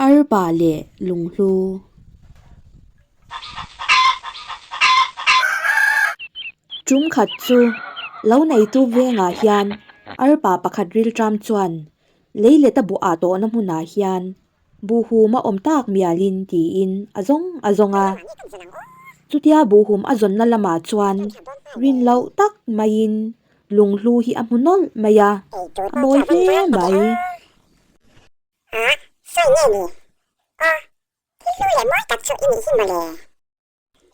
Arpa leh lunghlu. Tum khat chu lo neitu vengah hian arpa pakhat rilṭam chuan lei let a buah tawhna hmunah hian buhhum a awm tak mialin tiin a zawng a zawng a. Chutia buhhum a zawnna lamah chuan rin loh tak maiin lunghlu hi a hmu nawlh mai a, a mawi hle mai. A, sawi nge ni? Aw, thil hlu leh mawi tak chu i nih hi mawle.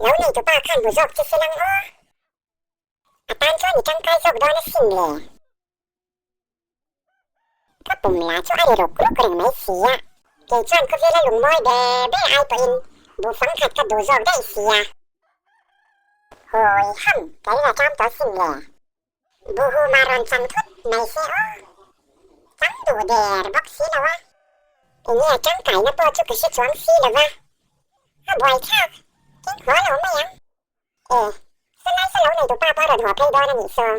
Lo neitupa khan hmu zawk che se lang aw. A tan chuan i tangkai zawk dawn asin le. Ka pum la chu a ri ruk ruk reng mai si a. Kei chuan khawvela lungmawi ber ber ai pawhin buhfang khat ka duh zawk daih si a. Hawi ham, ka rin a tlam tawh asin le. Buhuma rawn chang thut mai se aw. Chang duh der bawk si lo a. Enge a tangkaina pawh chu ka hre chuang si lo va. A buaithlak, keng haw lo mai ang. E, salai sa lo neitu pa pawh rawn haw phei dawn a nih saw.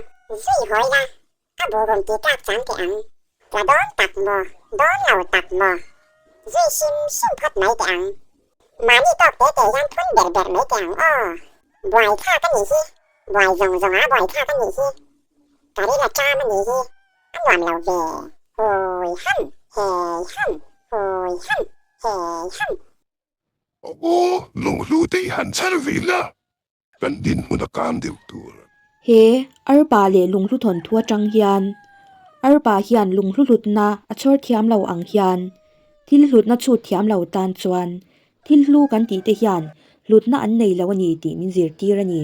Zui hawi la, a buhum ti tlak chang teh ang. Tla dawn tak maw, dawn lo tak maw. Zui hrim hrim phawt mai teh ang. Mahni tawk te te hian phun ber ber mai teh ang aw. Buaithlak a nih hi. Buai zawng zawng a buaithlak a nih hi. Ka ril a ṭam a nih hi. A nuam lo ve. Hui ham, hei ham, hui ham, hei ham. Aw, lunghlu te hi han chher ve la, kan dinhmun a kang deuh tur. He arpa leh lunghlu thawnthu atang hian arpa hian lunghlu hlutna a chhawr thiam lo ang hian thil hlutna chhut thiam lo tan chuan thil hlu kan tih te hian hlutna an nei lo a ni tih min zirtir a ni.